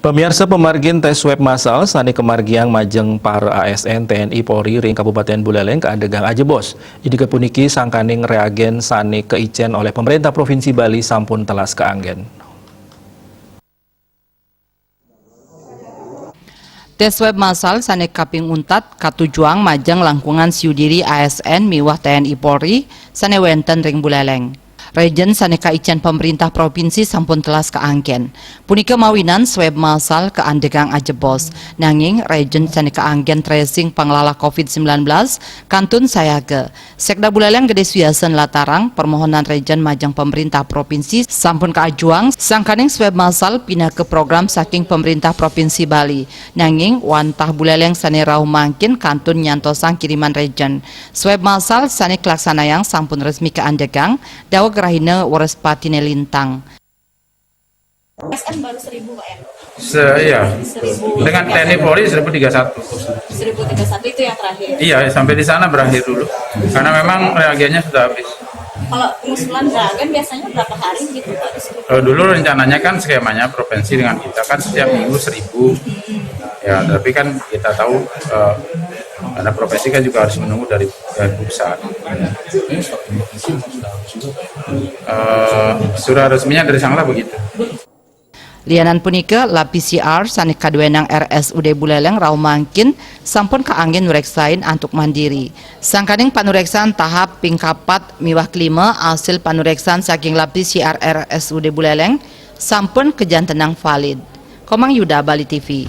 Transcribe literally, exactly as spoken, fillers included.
Pemirsa, pamargin tes swab massal sané kamargiang majeng para A S N T N I Polri ring Kabupaten Buleleng kaandegang ajebos. Indiké puniki sangkaning reagen sané kaicén olih Pemerintah Provinsi Bali sampun telas kaanggén. Tes swab massal sané kaping untat katujuang majeng langkungan siu diri A S N miwah T N I Polri sané wénten ring Buleleng. Réjén sané kaicén Pemerintah Provinsi sampun telas kaanggén. Punika mawinan swab massal kaandegang ajebos. Nanging réjén sané kaanggén tracing panglalah covid sembilan belas kantun sayaga. Sekda Buleleng Gede Suyasa nlatarang permohonan réjén majeng Pemerintah Provinsi sampun kaajuang, sangkaning swab massal pinaka program saking Pemerintah Provinsi Bali. Nanging wantah Buleleng sané rauh mangkin kantun nyantosang kiriman réjén. Swab massal sané kalaksanayang sampun resmi kaandegang, daweg rahina Wrespatiné lintang. S M baru seribu, Pak, ya? Se iya. Dengan T N I Polri seribu tiga satu. Seribu tiga satu itu yang terakhir. Iya, sampai di sana berakhir dulu. Karena memang reagennya sudah habis. Kalau pengusulan reagen biasanya berapa hari gitu, Pak? Eh, dulu rencananya kan skemanya provinsi dengan kita kan setiap minggu seribu. Ya, tapi kan kita tahu eh, karena provinsi kan juga harus menunggu dari dari pusat. Eh, surat resminya dari Sangla begitu. Lianan punika, lab P C R sané kaduénang R S U D Buleleng rauh mangkin sampun kaanggén nuréksain antuk mandiri. Sangkaning panuréksan tahap ping kapat miwah kelima asil panuréksan saking lab P C R R S U D Buleleng sampun kajantenang valid. Komang Yuda, Bali T V.